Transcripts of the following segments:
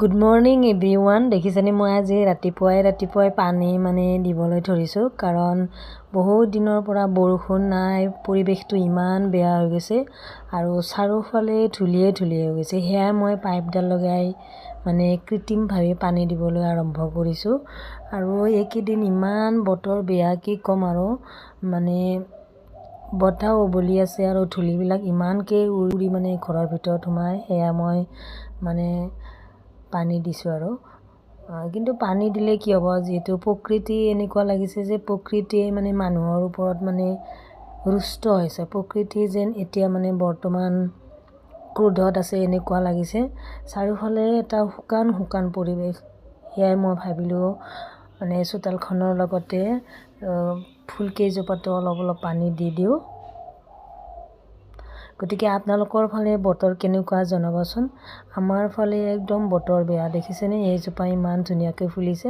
Good morning everyone. দেখিছেনে, মই আজি ৰাতিপুৱাই ৰাতিপুৱাই পানী মানে দিবলৈ ধৰিছোঁ, কাৰণ বহুত দিনৰ পৰা বৰষুণ নাই। পৰিৱেশটো ইমান বেয়া হৈ গৈছে আৰু চাৰিওফালে ধূলিয়ে ধূলি হৈ গৈছে। সেয়াই মই পাইপডাল লগাই মানে কৃত্ৰিমভাৱে পানী দিবলৈ আৰম্ভ কৰিছোঁ। আৰু এইকেইদিন ইমান বতৰ বেয়া, কি ক'ম আৰু, মানে বতাহো বলি আছে আৰু ধূলিবিলাক ইমানকৈ উৰি মানে ঘৰৰ ভিতৰত সোমাই। সেয়া মই মানে পানী দিছোঁ আৰু কিন্তু পানী দিলে কি হ'ব, যিহেতু প্ৰকৃতি এনেকুৱা লাগিছে যে প্ৰকৃতিয়ে মানে মানুহৰ ওপৰত মানে ৰুষ্ট হৈছে। প্ৰকৃতি যেন এতিয়া মানে বৰ্তমান ক্ৰোধত আছে, এনেকুৱা লাগিছে। চাৰিওফালে এটা শুকান শুকান পৰিৱেশ। সেয়াই মই ভাবিলোঁ মানে চোতালখনৰ লগতে ফুল কেইজোপাতো অলপ অলপ পানী দি দিওঁ। গতিকে আপোনালোকৰ ফালে বতৰ কেনেকুৱা জনাবচোন। আমাৰ ফালে একদম বতৰ বেয়া। দেখিছেনে, এইজোপা ইমান ধুনীয়াকৈ ফুলিছে।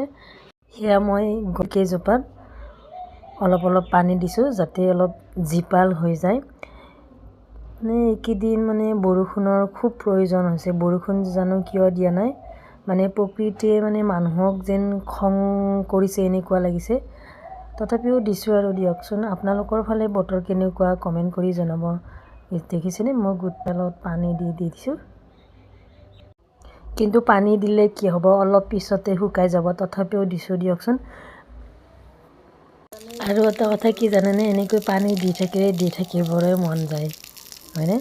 সেয়া মই কেইজোপাত অলপ অলপ পানী দিছোঁ, যাতে অলপ জীপাল হৈ যায়। মানে এইকেইদিন মানে বৰষুণৰ খুব প্ৰয়োজন হৈছে। বৰষুণ জানো কিয় দিয়া নাই, মানে প্ৰকৃতিয়ে মানে মানুহক যেন খং কৰিছে, এনেকুৱা লাগিছে। তথাপিও দিছোঁ আৰু দিয়কচোন। আপোনালোকৰ ফালে বতৰ কেনেকুৱা কমেণ্ট কৰি জনাব। দেখিছেনে, মই গোটডালত পানী দি দি দিছোঁ। কিন্তু পানী দিলে কি হ'ব, অলপ পিছতে শুকাই যাব। তথাপিও দিছোঁ দিয়কচোন। আৰু এটা কথা কি জানেনে, এনেকৈ পানী দি থাকিলে দি থাকিবলৈ মন যায়, হয়নে?